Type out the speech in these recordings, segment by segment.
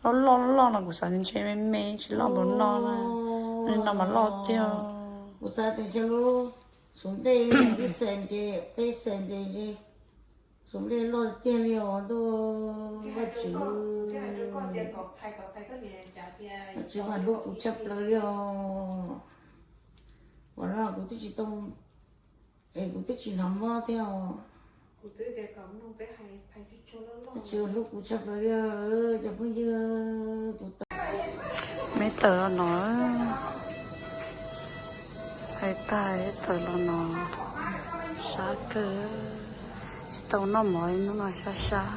Loj loj loj no kuv xav ntshe me me tsis loj npaum no na. No mas loj tiag. Kuv xav tias ntshe lub xub nplej ib xees ces peb xees ces ntshe xub nplej loj tiag li os ntuj. Vaj tswv, vaj tswv mas hlub kuv tshaj plaws li os. Ua no kuv twb tsis tau, es kuv twb tsis hnov mob thiab os. Vaj tswv hlub kuv tshaj plaws li os cov phooj ywg. Kuv tau, me tawm los no, hais tag tawm los no, sab kawg, tsis tau noj mov ib hnub no sab sab.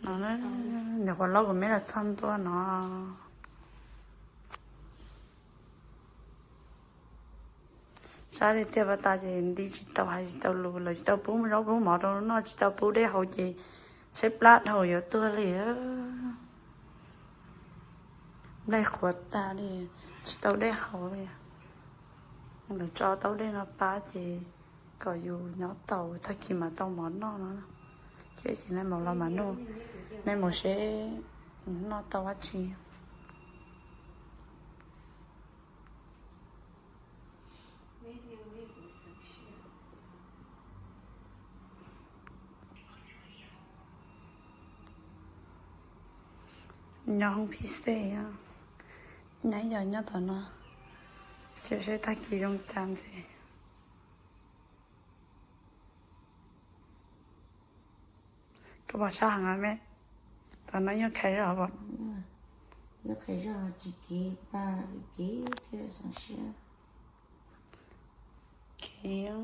No, nyuam qhuav laub kuv me los txog ntua no. Sab tiag tiag, pas tas ces nti tsis tau hais tsis tau lus, lawv tsis tau pub zaub pub mov rau noj, tsis tau pub dej haus ces tshaib plab dhau yuav tuag li. Nplaig qhuav tas li, tsis tau dej haus li. Lawv tso tau dej no pab ces kom yus nyob tau tag kis mam tau mov noj no. Ces ces nej mus los mam nug, nej mus seb noj tau dab tsi. Nyob hoob phij xej, nyob yog nyob tom no, ces seb tag kis zoo cas ntxiv. Koj pom sab heev me, tom no yog khais zog. Yog khais zog tsis kiv tag, kiv thiab xeev siab. Kiv,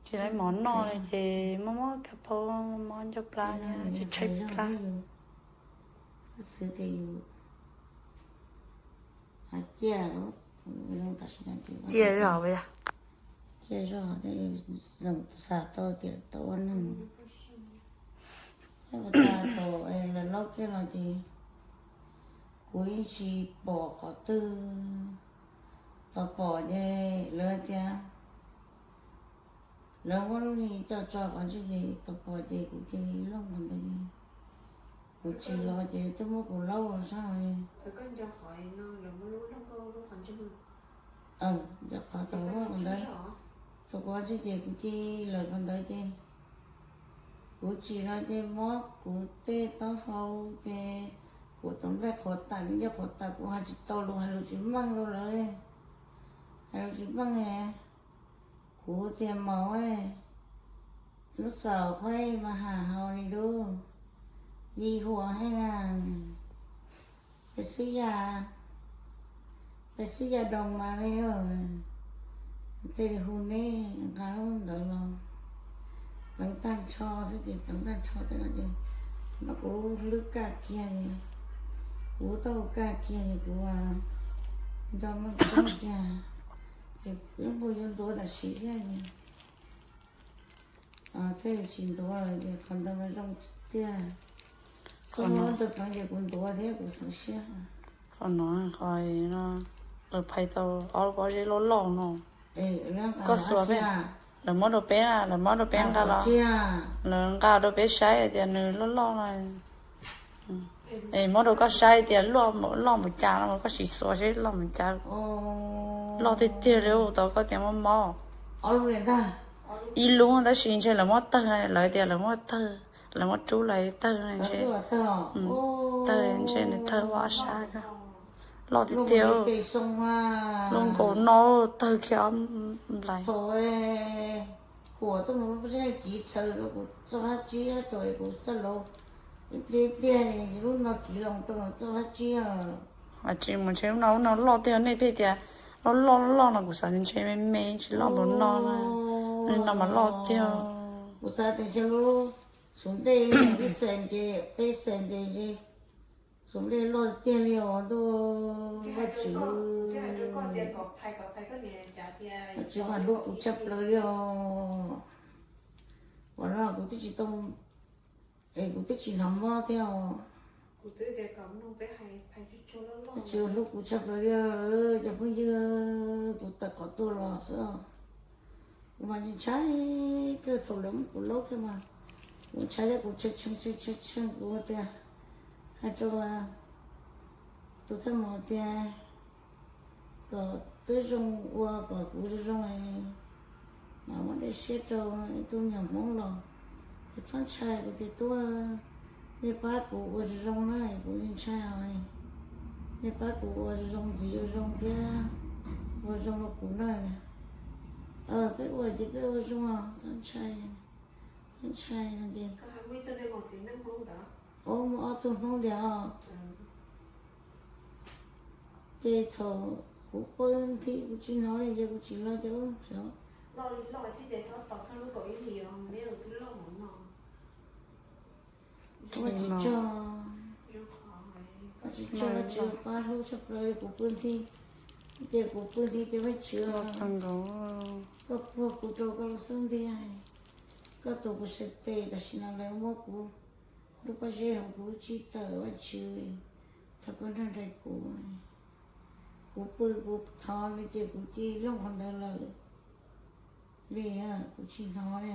tsis tau mov noj li ces mob mob kab paug, mob ncauj plab, tsis tshaib plab. Xwb tias yus ciaj, ciaj zog, ciaj zog thiab, xav tau tias tau ua neeg. Ua cas thaum lawv laub kiag los ces kuv yeej tsis pom qhov twg. Tau pom ces lawv tias lawv muab lub ni coj tso qhov ntsej ces tau pom ces kuv cia li looj qhov ntawd. Kuv tsis los ces twb muab kuv laub los sab. Ncov qhov tau qhov ntawd, rau qhov ntsej ces kuv cia li lawm qhov ntawd ces kuv tsis los ces mob kuv tej taub hau ces kuv tus nplaig qhuav tas, ncauj qhuav tas, kuv hais tsis tau lus, hais lus tsis meej rau lawv li. Hais lus tsis meej, kuv tias maum, lub xaum qhuav mas ham haus li lub, vij huas hab na, peb xwb yam, peb xwb yam doos mas me, tej li hu neb nqa lub ntawd los pleev tag nrho xwb ces pleev tag nrho tej no ces nrog kuv lub hlwb kaj kiag, kuv taub hau kaj kiag es kuv nco meej kiag, ces kuv yeej yuav ntuav tam sim thiab. Thiaj li tsis ntuav lawm ces qhov ntawd mas zoo tiag. Txog muab ntawd pleev ces kuv ntuav thiab kuv xeev siab. Qhov no, qhov no lawv phais tau ob pob zeb loj loj no. Koj xuas peb, lawv muab rau peb na, lawv muab rau peb nqa los, lawv nqa rau peb saib tias nws loj loj no. Es muab rau koj saib tias loj npaum cas no, koj sim xuas seb loj npaum cas. Loj tiag tiag li, tau koj tias mob mob. Ib lub tab sis ntshe lawv muab tawg, lawv tias lawv muab tawg, lawv muab rub lawv tawg ntshe, tawg ntshe nws tawg ob sab. Loj tiag tiag. Loj nkaus no tawg kiag nplais. Thaum kuam tuaj mus lub kiv txhaws rau kuv txoj hlab tsib, thaum kuv xaj laus ib pliag ib pliag lub no kiv los rau txoj hlab tsib. Tsis mus ntshe lub no, lub no loj tiag, nej pheej tias loj loj loj loj no kuv xav tias ntshe me me tsis loj npaum no na. No mas loj tiag. Kuv xav tias ntshe lub xub nplej ib xees ces peb xees ces ntshe xub nplej loj tiag li os ntuj. Vaj tswv, vaj tswv mas hlub kuv tshaj plaws li os. Ua no kuv twb tsis tau, es kuv twb tsis hnov mob thiab os. Vaj tswv hlub kuv tshaj plaws li os cov phooj ywg, kuv tawm qhov tuag los xwb os. Kuv mas ntshai kawg thaum lawv muab kuv laub kiag mas kuv ntshai thiab kuv tshee tshee tshee tshee kuv tias, hais rau tus thaj maum tias kom twb zoo ua kom kuv zoo zoo, mas muab dej siab rau ib tug me nyuam Hmoob los, es txhob ntshai kuv tias tuaj, nej pab kuv ua zoo zoo na, kuv ntshai os. Nej pab kuv ua zoo zoo ntxiv zoo zoo thiab ua zoo rau kuv na. Peb ua ces peb ua zoo os, txhob ntshai, txhob ntshai no ces. Muaj ob tug Hmoob tias os, ces thaum kuv pw nthi kuv tsis hnov li ces kuv tsis los ces xyov. Vaj tswv tso, vaj tswv tso, vaj tswv pab hlub tshaj plaws li kuv pw nthi, ces kuv pw nthi ces vaj tswv, koj puag kuv rau koj lub xub ntiag, koj tus kuv sawv tes tam sim no lawv muab kuv lub pob zeb hauv kuv lub tsib tawm vaj tswv, thov koj nrog nraim kuv. Kuv pw kuv thov li ces kuv cia li looj qhov ntawd lawm li, kuv tsis hnov li.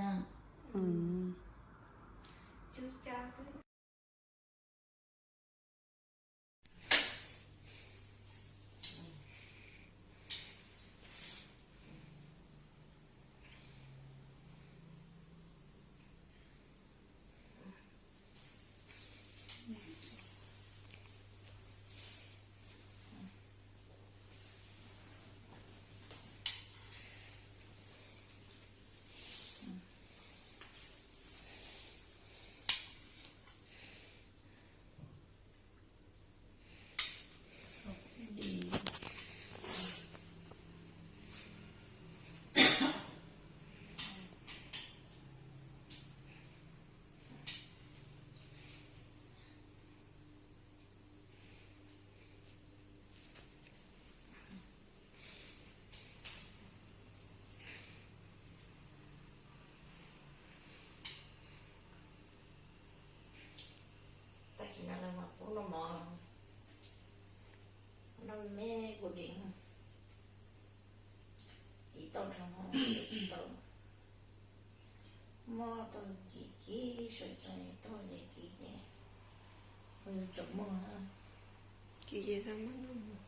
Tag kis no lawv mam pub noj mov, noj me kuv dim, tiv tauj nrho, tiv tauj, mob tau kiv kiv sawv tsees tau ces kiv ces, tsom muag, kiv ces txaj muag noj mov.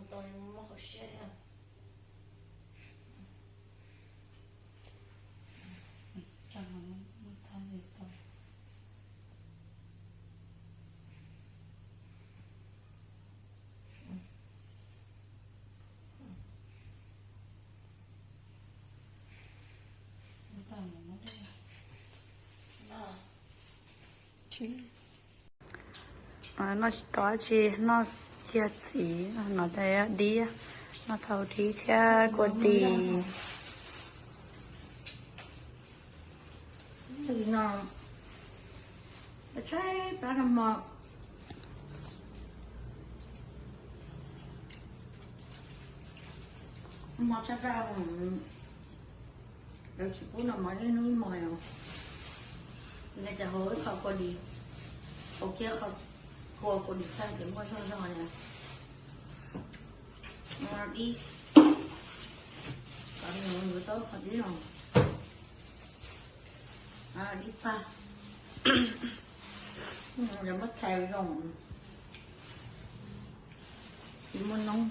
Tau muaj hauv siab thiab. Noj tsis tau dab tsi, noj kiag txiv no, noj tau dib, noj tau dib thiab kua dis. Tshaib plab no mog, Hmo tshaj tag, lawv tsis pub noj mov ib hnub ib hmos os. Nws ces hau ib qho kua dis, hau kiag qho kua kua dis tag ces muaj zog zog li. Dib, kom nws yuav tau qhov dib no. Dib pag, lawv muab thaij zoo, tsis muaj noob.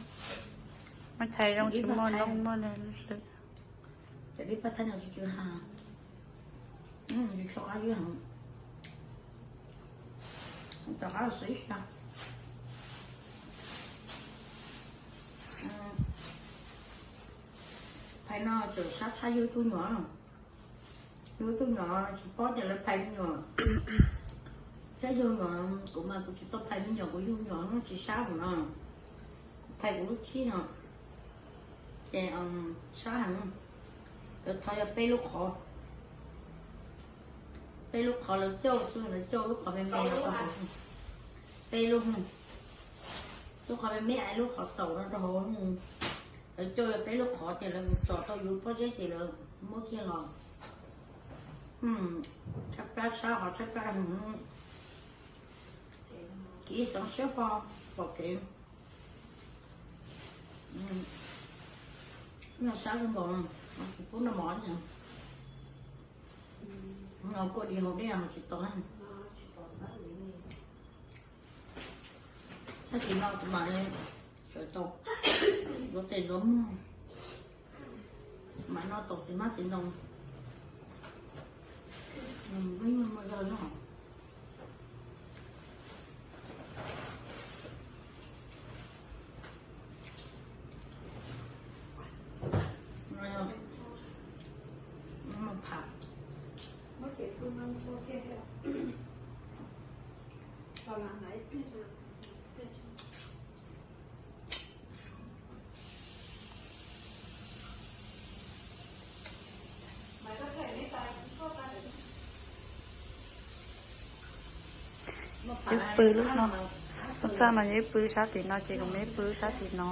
Muab thaij zoo tsis muaj noob muaj. Cov dib pag thaij no tsis tsw ha, tsis tshua qab ywg heev. Rov qab los xwb ib sab. Phais no tseem sab tshaj yug tug nyuam. Yug tug nyuam tsis paub tias lawv phais me nyuam. Thiab yug nyuam kuv mas kuv tsis tau phais me nyuam, kuv yug nyuam tsis sab mus no. Kuv phais kuv lub tshib no ces sab heev. Lawv thov yog peb lub qhov, peb lub qhov lawv cauj xwb, lawv cauj lub qhov me me rau hauv. Peb lub, lub qhov me me es lub qhov xaum no rau hauv. Lawv cauj yog peb lub qhov ces lawv mus tsom tau yus pob zeb ces lawv muab kiag los. Tshaj plab, sab qhov tshaj plab. Kiv xeev siab pom kev. Noj sab kawg nkaus, tsis pub noj mov li. Kua dis haus dej tsis tau. Tab sis no kuv mam li sawv tau ua tes ua muag, mam noj tau txiv hmab txiv ntoo. Lub nyuag muaj zog zog. Muaj phav. Ib pw lub no, lub txaj no yog ib pw sab tim no ces kuv mam ib pw sab tim no.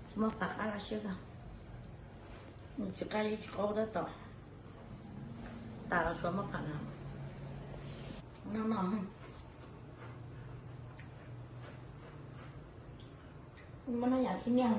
Tsis muaj phav qab laj siab, tsis qab tsis qaub tab tom tas los tsuas muaj phav no. No no, muaj noj yam khib niaj.